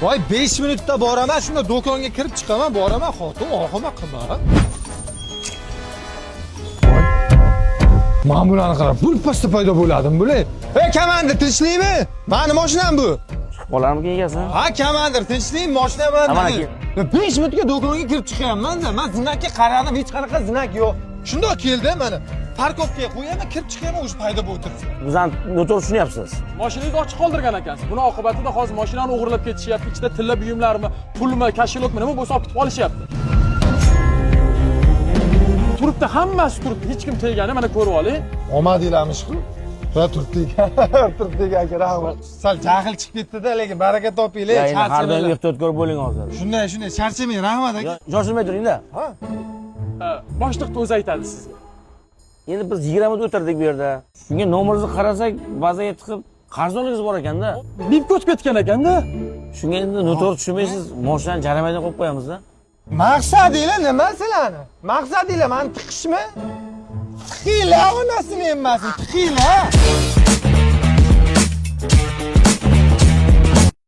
Voy, 5 minutda boraman, shunda do'konga kirib chiqaman, boraman, xotin, ohima qilma. Mana bularni qarab, pul pastda paydo bo'ladimi bular? Ey, komandir, tinchlikmi? Mani mashinam bu. Chiqib qolarmikin egasi? Ha, komandir, tinchlikmi? Mashina bilan. Ha, mana keyin. 5 minutga do'konga kirib chiqyapman-da. Men знак ka qaradim, hech qanaqa знак yo'q. Shundoq keldi mana. Парковка ga qo'yaman, kirib chiqyapman, уже paydo bo'lib o'tiribdi. Bizani noto'g'ri tushunyapsiz. Mashinangizni ochiq qoldirgan ekansiz. Buni oqibatida hozir mashinani o'g'irlab ketishyapti. Ichida tilla buyumlarmi, pulmi, кошелёк mi, nima bo'lsa olib ketib olishyapti. Turibdi, hammasi turibdi. Hech kim tegani, mana ko'rib oling. Omadinglarmish-ku. Va turibdi ekan. Turibdi ekan, aka, rahmat. Sal jahl chiqib ketdi-da, lekin baraka topinglar, Ya, endi har doim charchamanglar. ehtiyotkor bo'ling hozir. Shunday, shunday, charchamang, rahmat aka. Shoshilmay turing-da. Ha. Ha, boshliqni o'zi aytadi sizga. Endi biz 20 minut o'tirdik bu yerda. Shunga nomeringizni qarasak, bazaga tiqib qarzdorligingiz bor ekanda. Bip o'tib ketgan ekanda. Shunga endi noto'g'ri tushunmaysiz, mashinani jaramadan qo'yib qo'yamiz-da. Maqsadinglar nima sizlarni? Maqsadinglar mani tiqishmi? Tiqinglar, onasini emmasin, tiqinglar.